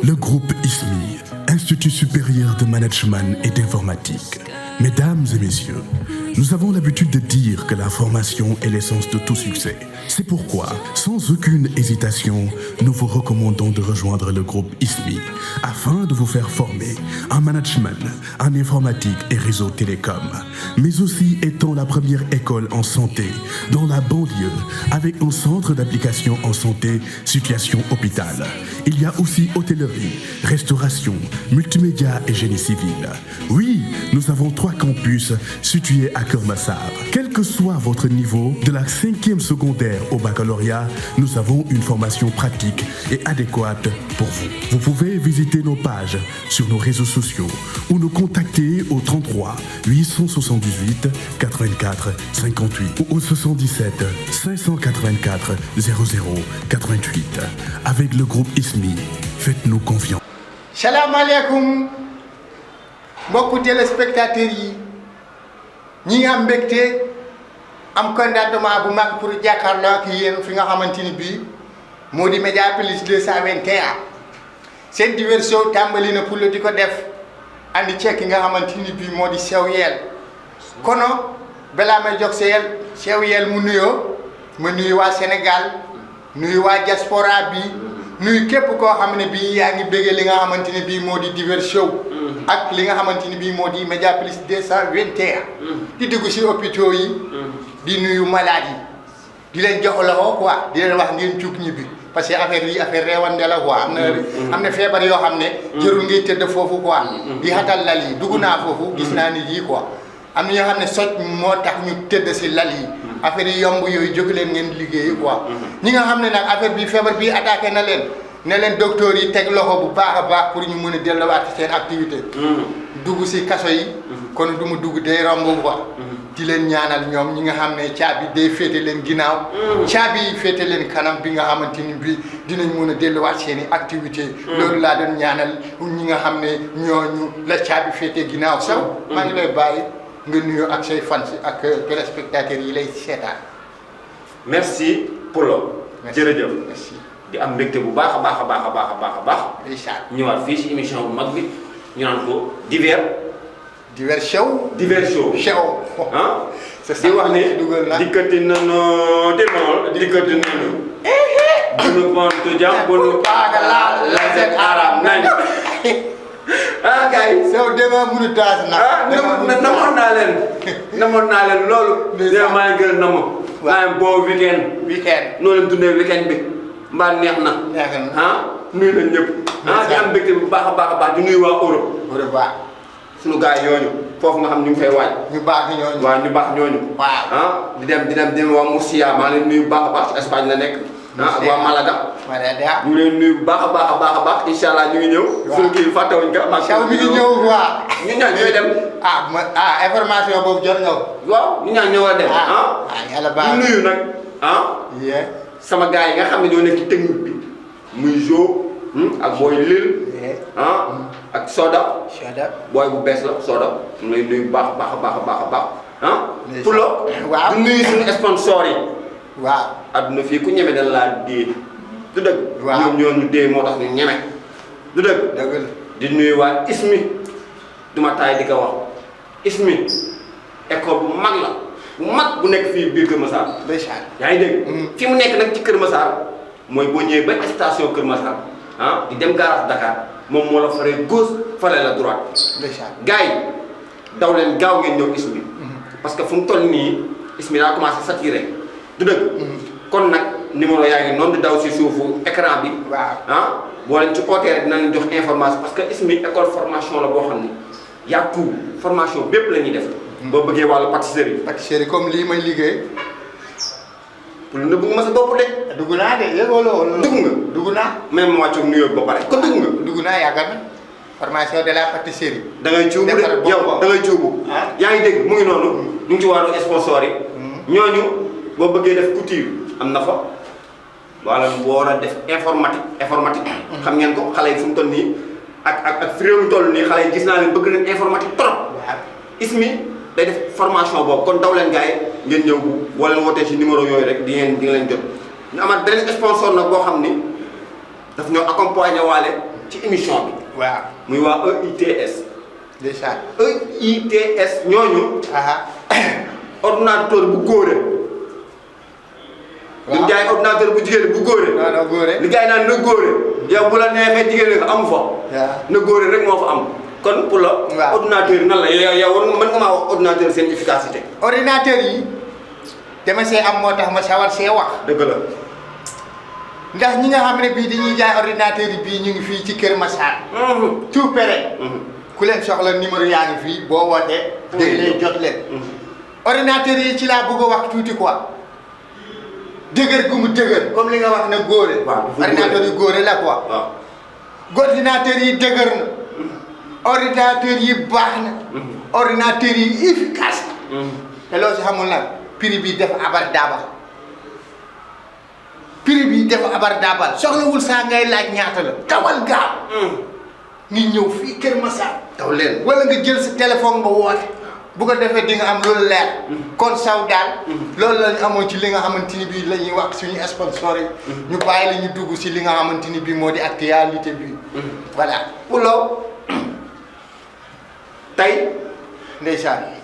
Le groupe ISMI, Institut supérieur de management et d'informatique. Mesdames et messieurs, nous avons l'habitude de dire que la formation est l'essence de tout succès. C'est pourquoi, sans aucune hésitation, nous vous recommandons de rejoindre le groupe ISMI afin de vous faire former en management, en informatique et réseau télécom, mais aussi étant la première école en santé dans la banlieue avec un centre d'application en santé, situation hôpital. Il y a aussi hôtellerie, restauration, multimédia et génie civil. Oui, nous avons 3 campus situés à Keur Massar. Quel que soit votre niveau, de la 5e secondaire au baccalauréat, nous avons une formation pratique et adéquate pour vous. Vous pouvez visiter nos pages sur nos réseaux sociaux ou nous contacter au 33 878 84 58 ou au 77 584 00 88. Avec le groupe ISMI, faites-nous confiance. Salam alaikum, mbokku téléspectateurs yi ñi am mbégte am contentement bu mag pour jàkkaarloo ak yéen fi nga xamante ni bii moo di Mediapolis 221 seen diversion tàmbali na pour di ko def andi ceek ki nga xamante ni bii moo di Cheikh Yel kono balaa may jox Cheikh Yel mu nuyoo ma nuyu waa Sénégal nuyu waa diaspora bi nuyu képp koo xam ne bii yaa ngi bëggee li nga xamante ni bii moo di diversion ak li nga xamante ni bii moo di Mediapolis 221 di dugg si hôpitaux yi di nuyu malade yi di leen jox loxo quoi di leen wax ngeen jug ñibbi parce que affaire yi affaire reewande la quoi am na feebar yoo xam ne jërul ngay tëdd foofu quoi di xatal lal yi dugg naa foofu gis naa nit yi quoi am na ñoo xam ne soj moo tax ñu tëdd si lal yi affaire yi yomb yooyu jóg leen ngeen liggéeyi quoi ñi nga xam ne nag affaire bi feebar bi attaqué na leen ne leen docteur yi teg loxo bu baax a baax pour ñu mën a delluwaat seen activité dugg si kaso yi kon du mu dugg day romb quoi di leen ñaanal ñoom ñi nga xam ne caabi day féete leen ginnaaw caabi yi féete leen kanam bi nga xamante ni bi dinañ mën a delluwaat seen i activité loolu laa doon ñaanal ñi nga xam ne ñooñu la caabi féete ginnaaw sax maa ngi lay bàyyi nga nuyoo ak say fans ak téléspectateurs yi lay seetaan. merci Polo. jërëjëf merci. di am mbégte bu baax a baax a baax a baax a baax a baax. incha allah ñëwaat fii si émission bu mag bi ñu naan ko divers show. ah. c'est di wax ne dugal na dikkati nañu dikkati nañu. bu nu pontu jàmm bu nu paagalaal la seen aram nañ. ah gars yi. soo demee mënu taas na. namoon naa leen loolu. dina maa ngi gën a namoo. waaw boo weekend. noo leen dundee weekend bi mbaa neex na. nuyu nañ ñëpp. di am mbégte bu baax a baax a baax di nuyu waa Europe. waaw. sunu gars yooñu foofu nga xam ñu ngi fay waaj. ñu baax ñooñu. waaw ñu baax ñooñu. waaw. di dem waa Murcia maa leen nuyu bu baax a baax ci Espagne la nekk. ak waa Malaga. ñu leen nuyu bu baax a baax a baax incha allah ñu ngi ñëw. waaw suñu kii fàttewuñ ko. macha allah mi ngi ñëw quoi. ñu ñaan ñooy dem. information boobu jot nga. waaw ñu ñaan ñoo war a dem. yàlla baax ñu nuyu nag sama gars yi nga xam ne ñoo nekk ci technique bi muy Jo ak booy Lil ak Soda booy bu bees la Soda mu lay nuyu bu baax a baax a baax a baax Pulo waaw du nuyu suñu sponsor yi waaw adduna fii ku ñeme dañ laa dee du dëgg waaw ñoom ñoo ñu dee moo tax ñu ñeme du dëgg dëgg la di nuyu waa ISMI duma taay di ko wax ISMI école bu mag la bu mag bu nekk fii biir Kër Massar yaa ngi dégg fi mu nekk nag ci Kër Massar mooy boo ñëwee ba station Kër Massar di dem garage Dakar moom moo la faree gauche faree la droite gars yi daw leen gaaw ngeen ñëw ISMI parce que fu mu toll nii ISMI daa commencé saturé du dëgg kon nag numéro yaa ngi noonu di daw si suufu écran bi boo leen ci ootee rek dinañ jox information parce que ISMI école formation la boo xam ne yaa tout formation bépp la ñuy def boo bëggee wàllu pâtisserie comme lii may liggéey pour lu nëbb nga ma sa bopp de. dugg naa de yëgoo loolu. dugg naa. même ma wàccoog nuyoo ba pare kon dugg naa yàgg na formation de la pâtisserie. da ngay cuubu de yow da ngay cuubu. yaa ngi dégg mu ngi noonu. ñu ngi ci wàllu sponsor yi. ñooñu boo bëggee def couture am na fa. wala boo war a def informatique. xam ngeen ko xale yi fu mu toll nii ak fi réew mi toll nii xale yi gis naa leen bëgg nañ informatique trop. ISMI day def formation boobu kon daw leen gars yi ngeen ñëw boo leen wootee ci numéro yooyu rek di nga leen jot. ñu amaat beneen sponsor nag boo xam ni daf ñoo accompagner waale ci émission bi. waaw muy waa EITS. ndeysaan. EITS ñooñu. ordinateur bu góore. waaw ñu jaay ordinateur bu jigéen bu góore. non non góore. li gars yi naan na góore. yow bu la neexee jigéen nga amu fa. na góore rek moo fa am. kon pour la. waaw ordinateur yi nan la yow mën nga maa wax ordinateur seen efficacité. ordinateur yi dama see am moo tax ma sawar see wax. dëgg la. ndax ñi nga xam ne bii dañuy jaay ordinateur yi bii ñu ngi fii ci Kër Massar. tout près. ku leen soxla numéro yaa ngi fii boo wootee. dégg leen jot leen. ordinateur yi ci laa bëgg a wax tuuti quoi. dëgër gu mu dëgër comme li nga wax ne góore. waaw ordinateur yi góore la quoi. waaw. ordinateur yi dëgër na. ordinateur yi baax na. ordinateur yi efficace. te loo si xamul nag prix bi dafa abar daabal. prix bi dafa abar daabal soxlawul saa ngay laaj ñaata la tawal gaaw. ngi ñëw fii Kër Massar. taw leen. wala nga jël sa téléphone nga woote. bu ko defee di nga am loolu leer. kon saw daal. loolu la ñu amoon ci li nga xamante ni bii la ñuy wax suñu sponsor yi. ñu bàyyi la ñu dugg si li nga xamante ni bii moo di actualité bi. voilà pour loolu. tey. ndeysaan.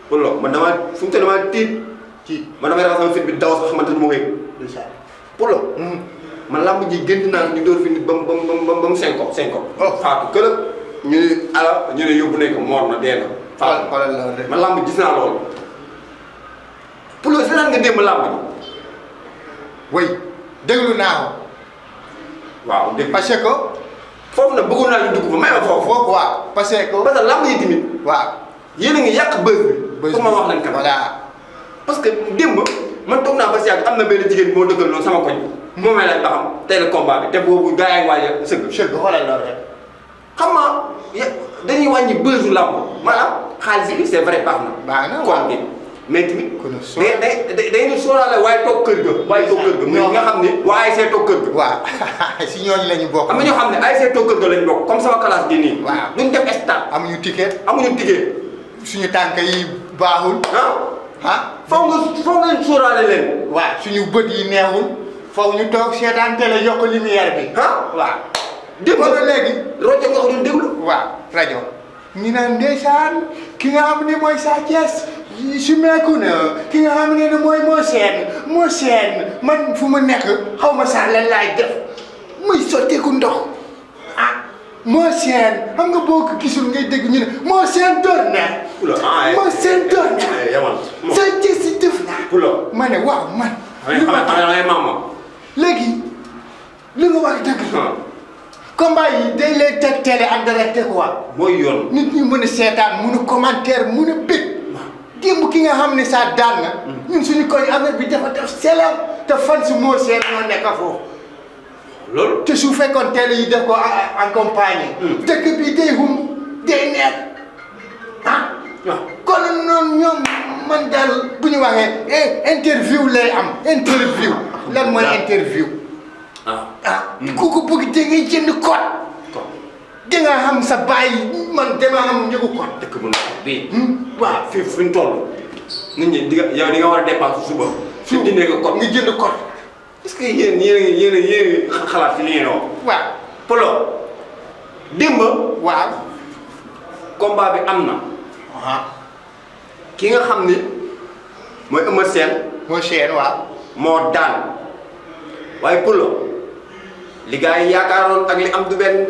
pour loolu man damaa fu mu toll damaa tiit. man damay ragal sama fit bi daw sax xamante ni moo wéy. ndeysaan. pour loolu. man làmb ji gënt naa ñu door fi nit ba mu 5 ans. faatu këlëb ñu ne ala ñu ne yóbbu nañ ko moor na dee na. faatu xoolal loolu rek. man làmb gis naa loolu. pour loolu seetaan nga démb làmb ji. oui déglu naa ko. waaw dégg parce que. foofu nag bëggoon naa ñu dugg fa may ma foofu. foofu waaw parce que. parce que làmb yi tamit. waaw. yéen a ngi yàq bës bi. bës pour ma wax leen kan. voilà. parce que démb man toog naa ba si yàgg am na benn jigéen moo dëggal loolu sama koñ. moo may laaj ba xam tey la combat bi te boobu gars yaa ngi waaj a sëgg. xoolal loolu rek. xam nga dañuy wàññi bësu làmb maanaam xaalis bi c'est vrai baax na. baax na koom bi mais tamit. kon soo day sóoraale waaye toog kër ga. waaye toog kër ga muy nga xam ne waa ASC toog kër ga. waaw si ñooñu la ñu bokk. am na ñoo xam ne ASC toog kër ga lañ bokk comme sama classe gi nii. waaw duñ def stade. amuñu ticket. amuñu ticket. suñu tànk yi baaxul. foog nga sóoraale leen. waaw suñu bët yi neexul. foog ñu toog seetaan télé yokk lumière bi. waaw. dégg nga léegi. rajo nga ko doon déglu. waaw rajo. ñu naan ndeysaan ki nga xam ne mooy Sa Thiès su meeku na ki nga xam ne mooy moo seen man fu ma nekk xaw ma sax lan laay def muy sotteeku ndox moo seen xam nga boo ko gisul ngay dégg ñu ne moo seen door na. moo seen door na. Sa Thiès si def na. ma ne waaw man. léegi li nga wax dëgg. combat yi day lay teg télé en direct quoi. mooy yoon. nit ñi mën a seetaan mën a commentaire mën a bég. démb ki nga xam ne saa daan na. ñun suñu koy affaire bi dafa def selam te fan si moo seen ñoo nekk foofu. loolu. te su fekkoon télé yi def ko accompagné. dëkk bi day day neex kon noonu ñoom man daal bu ñu waxee interview lay am interview lan mooy interview. ku ko bëgg da ngay jënd code. di nga xam sa bàyyi man dama xam njëgu code. dëkk bu nekk bii. waaw fii fu ñu toll. nit ñi di nga war a dépenser suba. suñ jëndee ko code nga jënd code. est-ce que yéen xalaat ci li ngeen wax. waaw. Polo. démb. waaw. combat bi am na. ki nga xam ni mooy Eumeu Sène. moo seen waaw. moo daan waaye Polo. li gars yi yaakaaroon ak li am du benn.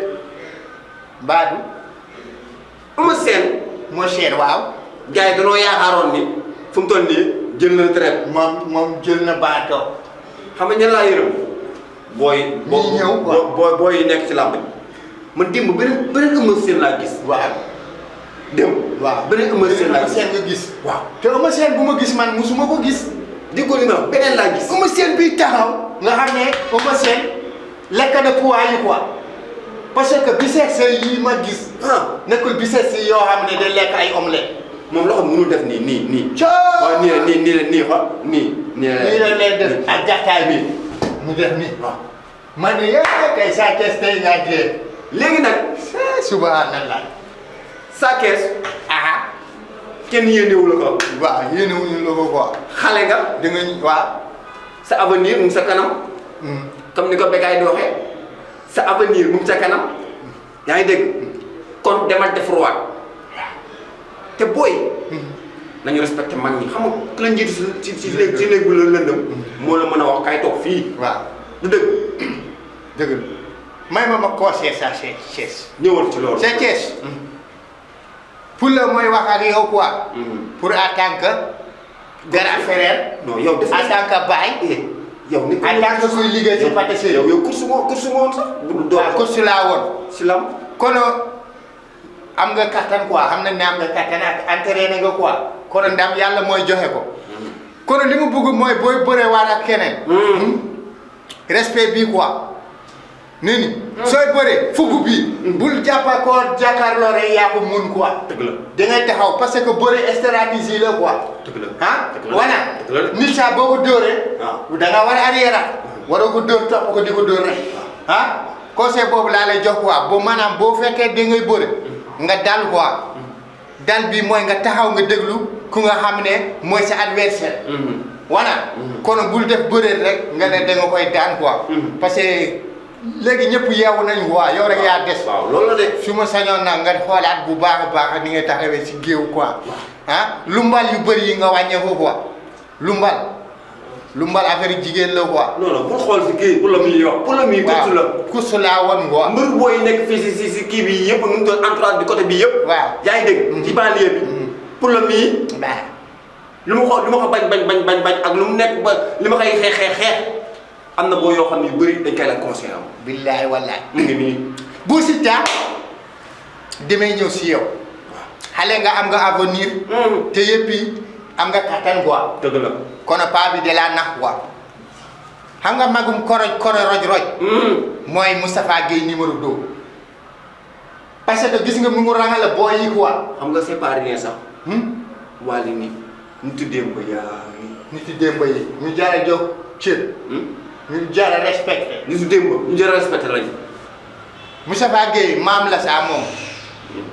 Baadu. Eumeu Sène. moo seen waaw. gars yi danoo yaakaaroon ni fu mu toll nii jël na retraite. moom jël na baatoo. xam nga ñan laa yërëm. booy. ñii ñëw quoi booy yi nekk ci làmb ji. man démb beneen Eumeu Sène laa gis. waaw. démb. waaw beneen Eumeu Sène laa gis nga gis. waaw te Eumeu Sène bu ma gis man musuma ko gis. di ko li ma wax beneen laa gis. Eumeu Sène bii taxaw. nga xam ne Eumeu Sène lekk na poids yi quoi. parce que biceps yi ma gis. nekkul biceps yoo xam ne day lekk ay omelette. moom loxo mënul def nii. caa waaw nii la lay def ak gàttaay bi mu def nii. waaw man de kay Sa Thiès tey ngaa dee. léegi nag. subhanallah. Sa Thiès. kenn yéenewu la ko. waaw yéenewuñu la ko quoi. xale nga. da nga waaw. sa avenir mu sa kanam. comme ni ko Bécaye di waxee. sa avenir mu ngi sa kanam yaa ngi dégg kon demal def roi te booy nañu respecté mag ñi xam nga ku la njiitu ci léegi bu la lëndëm moo la mën a wax kay toog fii waaw du dëgg dëgg la may ma conseiller ça c'est Thiès ñëwal ci loolu c'est Thiès pour la mooy wax ak yow quoi pour en tant que grand frère non yow def en tant que baay yow ni en tant que kuy liggéey si pâtisserie yow course moo woon sax bu dul waaw course laa woon si lam kono am nga kattan quoi xam na ne am nga kattan ak entraîné nga quoi kono ndam yàlla mooy joxe ko kono li mu bëgg mooy booy bëree waat ak keneen respect bii quoi nee ni sooy bëree fugg bii bul jàppa koo jàkkaarloo rek yaa ko mun quoi dëgg la da ngay taxaw parce que bëre stratégie la quoi dëgg la ah dëgg la voilà dëgg la nit saa boo ko dóoree waaw da nga war a arrière waroo ko dóor topp ko di ko dóor rek ah conseil boobu laa lay jox quoi boo maanaam boo fekkee da ngay bëre nga dal quoi dal bi mooy nga taxaw nga déglu ku nga xam ne mooy sa adversaire voilà kon bul def bëre rek nga ne da nga koy daan quoi parce que léegi ñëpp yeewu nañu quoi yow rek yaa des waaw loolu la de su ma sañoon nag nga xoolaat bu baax a baax ni nga taxawee si géew quoi ah lumbal yu bëri yi nga wàññeeku quoi lumbal affaire jigéen la quoi. non non bul xool si kii pour la muy wax pour la muy. waaw la kursu laa woon quoi. mbër booy nekk fii si kii bi yëpp nu mu doon entourage bi côté bi yëpp. waaw yaa ngi dégg. ci banlieue bi. pour la muy. lu ma ko bañ ak lu mu nekk ba li ma koy xeex am na boo yoo xam ne yu bëri dañ koy la conseil am. billaahi wallaahi. mu ngi nii. bu Siteu demee ñëw si yow. xale nga am nga avenir. te yëpp am nga kattan quoi. dëgg la. kono paa bi de la nax quoi. xam nga magum roj. mooy Moustapha Guèye numéro 2. parce que gis nga mu ngi rangale boo yi quoi. xam nga c'est pas rien sax. wàllu ni ñu tuddee ko yaa ñu tuddee mbay yi ñu jaare jox cër. ñu jaare respecté. ñu tuddee ko ñu jaare respecté lañu. Moustapha Guèye maam la saa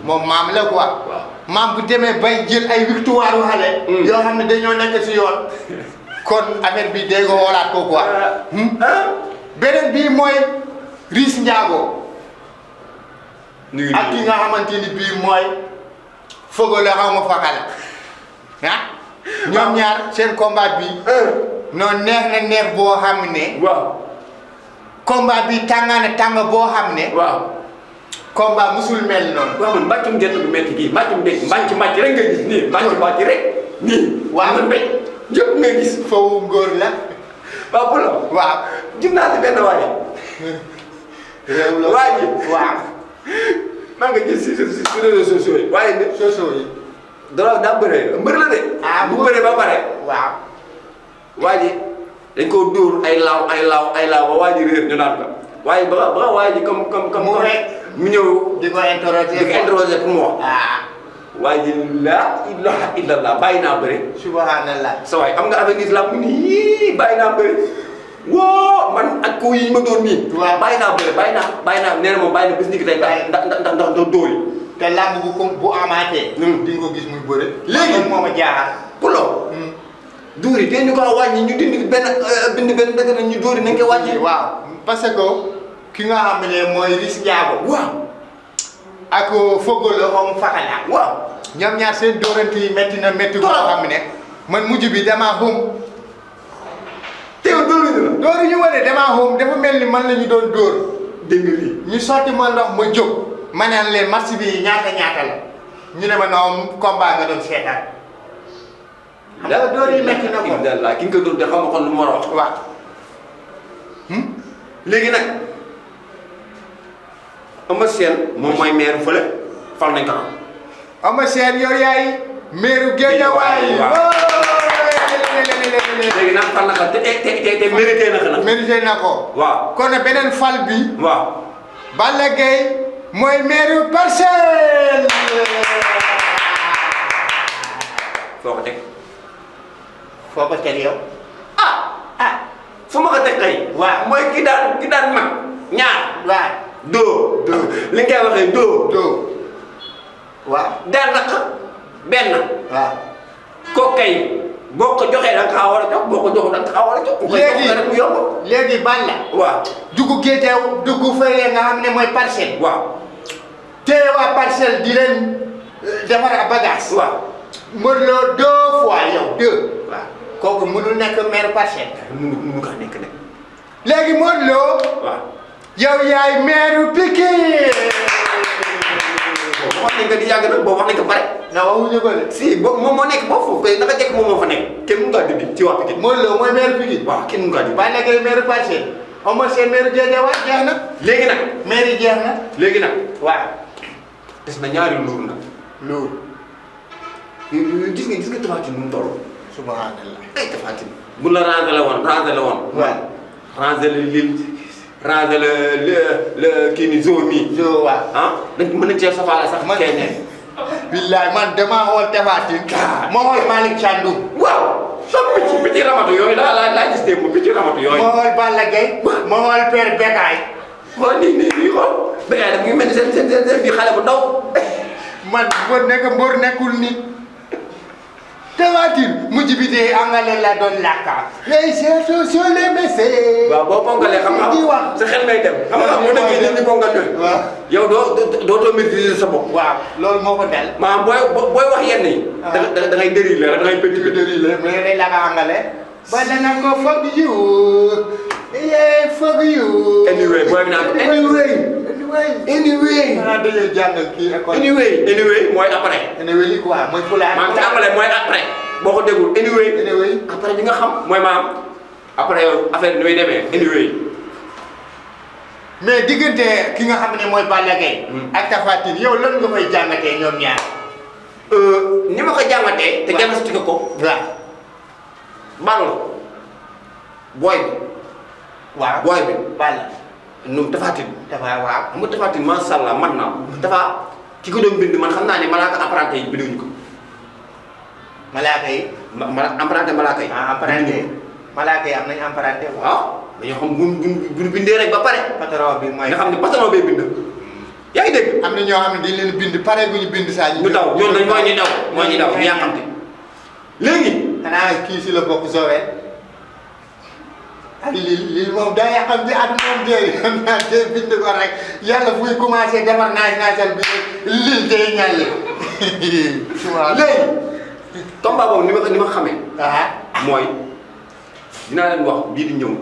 moom maam la quoi. waaw maam bu demee bay jël ay victoire xale. yoo xam ne dañoo nekk si yoon. kon affaire bi dégg nga xoolaat ko quoi. beneen bii mooy Riis Ndiago. ak ki nga xamante ni bii mooy Fogole xaw ma fakala ah. ñoom ñaar seen combat bi. non neex na neex boo xam ne. waaw. combat bi tàngaane tàng boo xam ne. waaw. combat musul mel noonu. waaw man mbàccum jënd bu métti gii mbàcc rek nga gis nii mbàcc rek nii. waaw man mbéy yëpp nga gis. foofu ngóor la. waaw bu la. waaw gis naa si benn waaye. réew la waa ji waaw. maa nga gis si réseaux sociaux yi. waaye ne sociaux yi. daa bëree mbër la de. bu bëree ba pare. waaw. waa ji dañ koo dóor ay laaw ba waa ji réer ñu naan ko waaye ba waa ji comme. mu rek mu ñëw. di ko interroger pour mu wax. waa ji laa ilaha illallah bàyyi naa bëri. subhanallah. sa waay am nga avenir la mu nii bàyyi naa bëri. woo man ak ku yi ma doon nii. waaw bàyyi naa bëri bàyyi naa nee na moom bàyyi na bis ni ki tey ndax dóor yi. te làmb bu amaatee. di nga ko gis muy bëri. léegi moom a jaaxal. pulo. dóor yi te ñu ko wàññi ñu bind benn dëgg na ñu dóor yi nañ ko wàññi. waaw parce que ki nga xam ne mooy Riis Ndiago. waaw. ak Fogole xaw ma fakala. waaw. ñoom ñaar seen dóorante yi métti na métti. boo xam ne man mujj bi damaa xum. teew dóoruñu la. dóoruñu ma ne damaa xum dafa mel ni man la ñu doon dóor. dégg nga lii. ñu sotti ma ndox ma jóg. ma naan leen match bi ñaata la. ñu ne ma noonu combat nga doon seetaan. xam nga dóor yi métti na ko. alhamdulilah ki nga ko dóor de xam nga kon lu mu war a wax. waaw. léegi nag Eumeu Sène moom mooy maire fële fal nañ ko am. Eumeu Sène yow yaay maire Guédiawaye. waaw léegi nag fal na ko te mérité na ko nag. mérité na ko. waaw kon beneen fal bi. waaw. Balla Gaye mooy maire Parcelles. foo ko teg. foo ko teg yow. fu ma ko teg kay. waaw mooy ki daan mag ñaar. waaw. doo li nga koy waxee doo. waaw. daan naq benn. waaw. kooku kay boo ko joxee da nga kaa war a jox boo ko joxul da nga kaa war a jox. léegi mu yomb. léegi Balla. waaw dugg géetew dugg fële nga xam ne mooy parcelle. waaw. te waa parcelle di leen defar bagage. waaw. Modou Lo 2 fois yow 2. waaw kooku mënul nekk maire parcelle. mënu kaa nekk nag. léegi Modou Lo. waaw. yow yaay maire Pikine. wax nañ ko di yàgg nag boobu wax nañ ko pare. na waxuñu ko de. si boobu moom moo nekk foofu kay naka jekk moom moo fa nekk kenn mënu kaa dindi ci waa Pikine. Modou Lo mooy maire Pikine. waaw kenn mënu kaa dindi. Balla Gaye maire parcelle. Eumeu Sène maire Guédiawaye jeex na. léegi nag. maire yi jeex na. léegi nag. waaw. des na ñaari luur nag. loolu. gis nga Tapha Tine nu mu toll. subhanallah. ay Tapha Tine. bu la rangé woon. waaw. rangé la lil rangé le kii ni zoo mi. joo waaw. ah dañ mën nañ cee safaale sax. man kenn. billaay man damaa xool Tapha Tine. ma xool Malick Thiandoum. waaw. soo picc ramatu yooyu laa gis dégg mu picc ramatu yooyu. ma xool Balla Gaye. ma xool Père Bécaye. waaw nii xool. Bécaye daf ngi mel ni seen bi xale bu ndaw. man mbër nekkul nit. Tapha Tine mujj bi dee angale la doon lakka. les chercheurs sur les messieurs. waaw boo ponkalee xam nga sa xel may dem. xam nga mu nekkee nit ñi ponkal ñooy. waaw yow doo maîtriser sa bopp. waaw loolu moo ko dal. maanaam booy wax yenn yi. da ngay dériler rek da ngay pétri dériler mais day lakka angale. ba dana ko foog you. yeah foog you. anyway booy bi naan anyway. ah dañuy jàng kii école. anyway mooy après. anyway lii quoi mooy pulaar. maanaam ci anglais mooy après. boo ko déggul anyway. après di nga xam mooy maanaam après yow affaire bi ni muy demee anyway. mais diggante ki nga xam ne mooy Balla Gaye. ak Tapha Tine yow lan nga koy jàngatee ñoom ñaar. ni ma ko jàngatee. te jàngati ko. waaw. Balla booy bi. waaw booy bi. Balla. nu Tapha Tine. Tapha waaw. xam nga Tapha Tine macha allah man naa Tapha ki ko doon bind man xam naa ne malaaka apprenti yi binduñu ko. malaaka yi. apprenti malaaka yi. ah apprenti malaaka yi am nañu apprenti. waaw dañoo xam bu bindee rek ba pare. patron bi mooy. nga xam ne patron bee bind. yaa ngi dégg. am na ñoo xam ne dañ leen bind pare bu ñu bind saa ñu. ñu daw ñoom dañ mooy ñu daw ñu yàqamte. léegi. xanaa kii si la bokk Joël. ak lii moom daa yàqam bi at moom dee naa dee bind ko rek yàlla buy commencé defar naajal bi lii day ñàlle. waaw léegi. combat boobu ni ma xamee. mooy dinaa leen wax bii di ñëw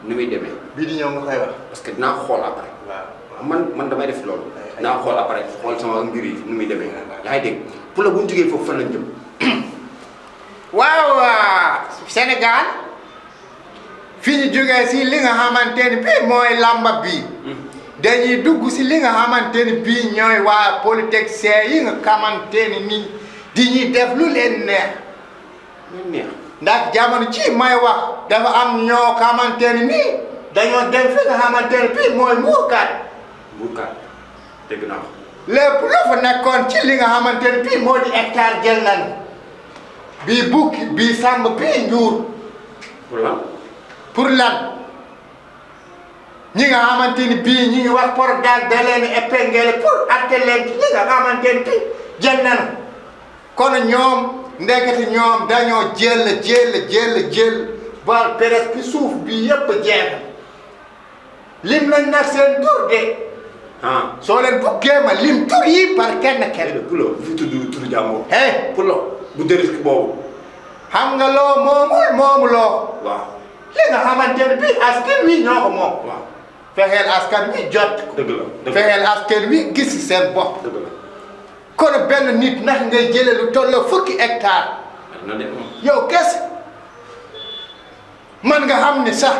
ni muy demee. bii di ñëw nga koy wax. parce que dinaa xool après. waaw man damay def loolu. dinaa xool après xool sama mbir yi ni muy demee. yaa ngi dégg pour la bu ñu jógee foofu fan lañ jëm. waaw Sénégal fi ñu jógee si li nga xamante ni bii mooy làmba bi dañuy dugg si li nga xamante ni bii ñooy waa politiciens yi nga xamante ni nii di ñuy def lu leen neex. lu neex. ndax jamono ci may wax dafa am ñoo xamante ni nii dañoo dem fi nga xamante ni bii mooy Mbourkat. Mbourkat dégg naa ko. lépp lu fa nekkoon ci li nga xamante ni bii moo di hectare jël nañu bii bukki bii sàmm bii njuur. pour lan. pour lan ñi nga xamante ni bii ñi ngi wax Prodac da leen épinglé pour atte leen ci li nga xamante ni bii jël nañu kon ñoom ndekete ñoom dañoo jël ba presque suuf bi yëpp jeex lim lañ nag seen tur de. soo leen buggee ma lim tur yi par kenn. Pulo bu fi tudd turu jàmbur. Pulo bu dee risque boobu. xam nga loo moomuloo. waaw. li nga xamante ne bii askan wi ñoo ko moom. waaw. fexeel askan wi jot. dëgg la fexeel askan wi gis seen bopp. dëgg la. kon benn nit ndax ngay jëlee lu toll fukki hectare. yow kese man nga xam ne sax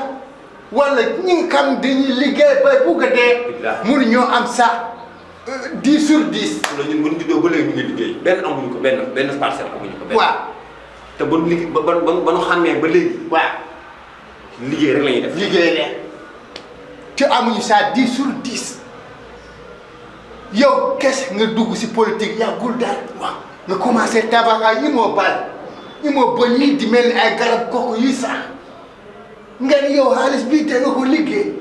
wala ñi nga xam dañuy liggéey ba bugg a dee. mënuñoo am sax 10 sur 10. loolu ñun bu ñu juddoo ba léegi ñu ngi liggéey. benn amuñu ko benn parcelle amuñu ko. waaw. te ba nu liggéey ba nu xàmmee ba léegi. waaw. liggéey rek la ñuy def. liggéey rek te amuñu sax 10 sur 10 yow kese nga dugg si politique yàggul dara. waaw nga commencé tabax ay yi moo ba nii di mel ni ay garab kooku yuy sax nga ni yow xaalis bii te nga ko liggéeyuloo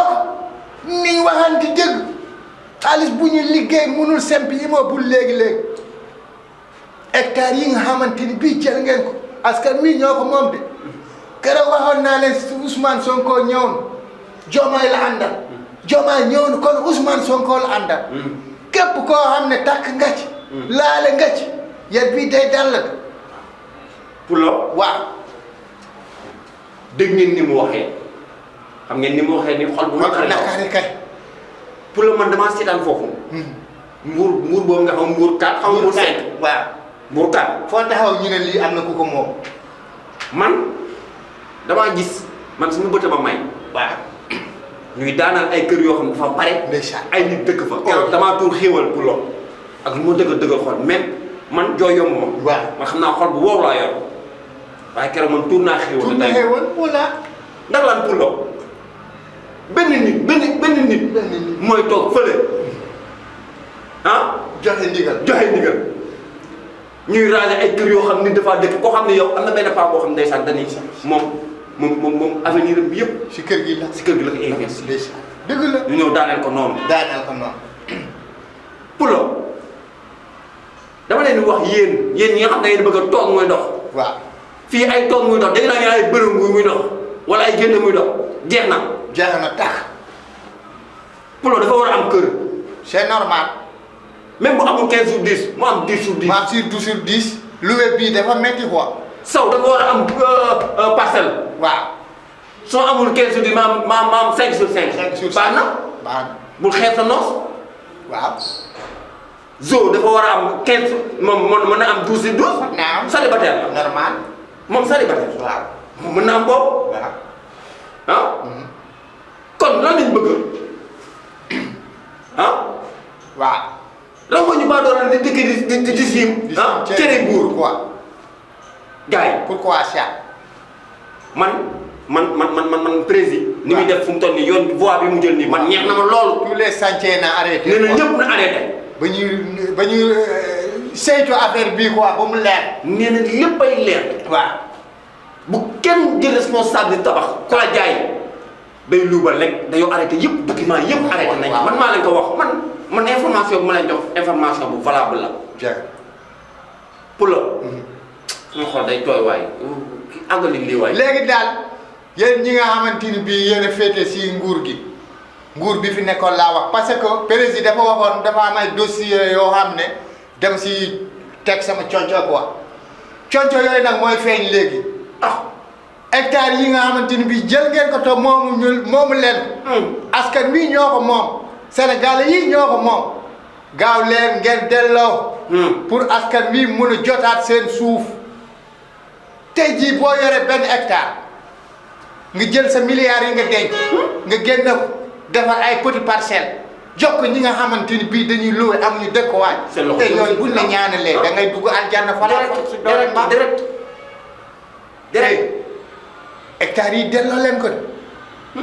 ko ni ñu waxante dëgg xaalis bu ñu liggéey mënul sempi yi moo bul léegi-léegi hectares yi nga xamante ni bii jël ngeen ko askan wi ñoo ko moom de keroog waxoon naa leen Ousmane Sonko ñëwoon Diomaye la àndal Diomaye ñëwoon kon Ousmane Sonko la àndal képp koo xam ne takk nga ci laale nga ci yet bii day dal la Pulo waaw dégg ngeen ni mu waxee xam ngeen ni mu waxee ni xol bu naqari kay Pulo man damaa seetaan foofu mbuur boobu nga xam mbuur 4 xam mbuur 5 waaw mbuur 4 foo taxaw ñu ne lii am na ku ko moom man damaa gis man suñu bëtt ma may waaw ñuy daanal ay kër yoo xam ne dafa bare ndeysaan ay nit dëkk fa keroog damaa tuur xéewal Pulo ak lu ma dëggal xol même man jooy yomb ma waaw man xam naa xol bu wow laa yor waaye keroog man tuur naa xéewal wala ndax lan Pulo benn nit mooy toog fële joxe ndigal ñuy raale ay kër yoo xam ni dafa dëkk koo xam ne yow am na benn paa boo xam ne ndeysaan dañuy moom avenir bi yëpp si kër gi la ko investi dëgg la ñu ñëw daaneel ko noonu Pulo dama leen di wax yéen ñi nga xam ne ngeen bëgg a toog muy dox waaw fii ay toog muy dox dégg naa ñu ay bërëngu muy dox wala ay génne muy dox jeex na tax Pulo dafa war a am kër c'est normal même bu amul 15 sur 10 mu am 10 sur 10 mu am sur 12 sur 10 loué bii dafa metti quoi saw dafa war a am parcelle waaw soo amul 15 sur 10 ma am 5 sur 5 baax na bul xeeb sa noos waaw zo dafa war a am 15 moom mën na am 12 sur 12 naam célibataire la normal moom célibataire waaw mën na am boobu waaw kon lan lañ bëgg waaw lan moo ñu baa doon di dëkk di siim cere buur quoi gars yi pourquoi ça man président ni muy def fu mu toll nii yoon voie bi mu jël nii man ñeex na ma loolu tous les chantiers na arrêté nee na ñëpp na arrêté ba ñuy saytu affaire bii quoi ba mu leer nee na léppay leer waaw bu kenn jël responsable tabax ku la jaay day luubal rek dañoo arrêté yëpp document yëpp arrêté nañ man maa leen ko wax man information bu ma leen jox information bu valable la Pulo suma xol day tooy waay àggali lii waay léegi daal yéen ñi nga xamante ni bii yéen a féete si nguur bi fi nekkoon laa wax parce que président dafa waxoon dafa am ay dossier yoo xam ne dem si teg sama conco quoi conco yooyu nag mooy feeñ léegi hectares yi nga xamante ni bii jël ngeen ko to moomu leen askan wi ñoo ko moom Sénégal yi ñoo ko moom gaaw leen ngeen delloo pour askan wi mun a jotaat seen suuf tey jii boo yore benn hectare nga jël sa milliards yi nga denc nga génne ko defar ay petit parcelle jox ko ñi nga xamante ni bii dañuy loué amuñu dëkkuwaay te ñooñu buñ la ñaanalee da ngay dugg aljanna falaa si doole mbaa direct hectares yi delloo leen ko de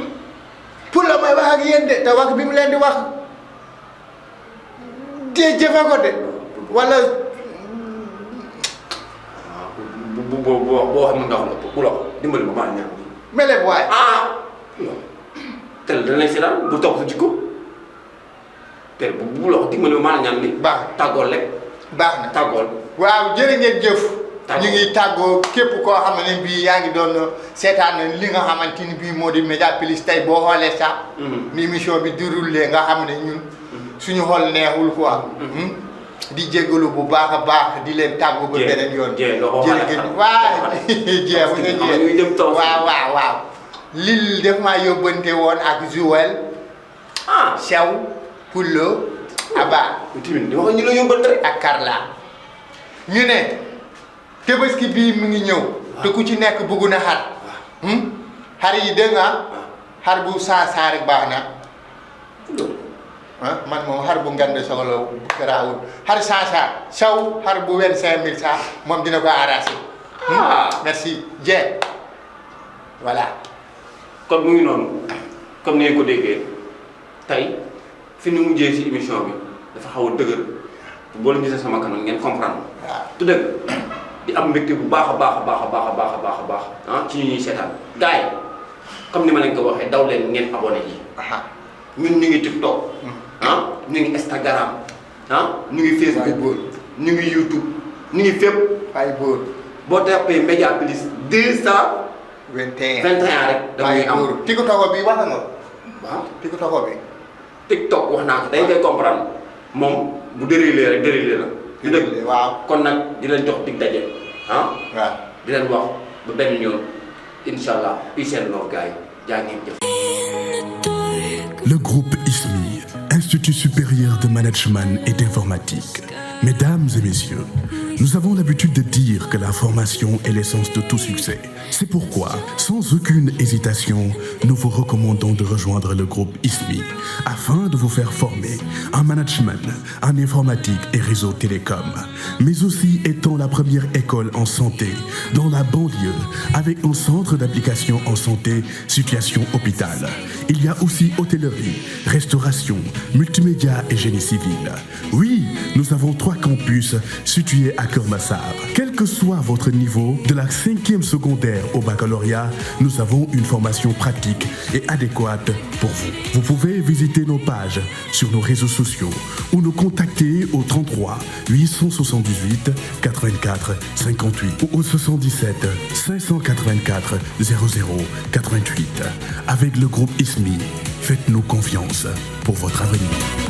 pour la may wax ak yéen de te wax bi mu leen di wax dee jëfe ko de wala boo xam ne nga xam ne bu la dimbali ma maa ñaan meleb waay tel da lay seetaan bu topp sa jikko te bu la dimbali ma maa ñaan ni baax tàggool rek baax na tàggool waaw jërë ngeen jëf ñu ngi tàggoo képp koo xam ne bii yaa ngi doon seetaan li nga xamante ni bii moo di Média Plus tey boo xoolee sax ni émission bi déroulé nga xam ne ñun suñu xol neexul quoi di jégalu bu baax a baax di leen tàggu ba beneen yoon jërëjëf waaw lil def maa yóbbante woon ak Joël Sew Pulo Aba timit wax ñu la yóbbante rek ak Carla ñu ne Tabaski bii mu ngi ñëw te ku ci nekk bëggu na xar xar yi dégg nga xar bu 100 rek baax na man moom xar bu ngande soxla garaawul xar 100 saw xar bu 25000 sax moom dina ko arrangé merci Dieng voilà kon mu ngi noonu comme ni ngeen ko déggee tey fi ñu mujjee ci émission bi dafa xaw a dëgër boo leen gisee sama kanam ngeen comprendre waaw tu dëgg di am mbégte bu baax a baax ci ñu ñuy seetaan gars yi comme ni ma leen ko waxee daw leen ngeen abonné yi ñun ñu ngi TikTok ñu ngi Instagram ñu ngi Facebook ñu ngi YouTube ñu ngi fépp. ay góor. boo tapee Média Plus 221 rek. damay am TikTok bi wax nga. waaw TikTok bi. TikTok wax naa ko dañ koy comprendre moom bu déroulé rek déroulé la. di dëgg waaw kon nag di leen jox dig daje ah. waaw di leen wax ba benn yoon incha allah peace and love gars yi jaa ngeen jëf. Le groupe ISMI, Institut supérieur de management et d'informatique. Mesdames et messieurs, nous avons l'habitude de dire que la formation est l'essence de tout succès. C'est pourquoi, sans aucune hésitation, nous vous recommandons de rejoindre le groupe ISMI afin de vous faire former en management, en informatique et réseau télécom, mais aussi étant la première école en santé dans la banlieue avec un centre d'application en santé, situation hôpital. Il y a aussi hôtellerie, restauration, multimédia et génie civil. Oui, nous avons 3 campus situés à Keur Massar. Quel que soit votre niveau, de la 5e secondaire au baccalauréat, nous avons une formation pratique et adéquate pour vous. Vous pouvez visiter nos pages sur nos réseaux sociaux ou nous contacter au 33 878 84 58 ou au 77 584 00 88. Avec le groupe ISMI, faites-nous confiance pour votre avenir.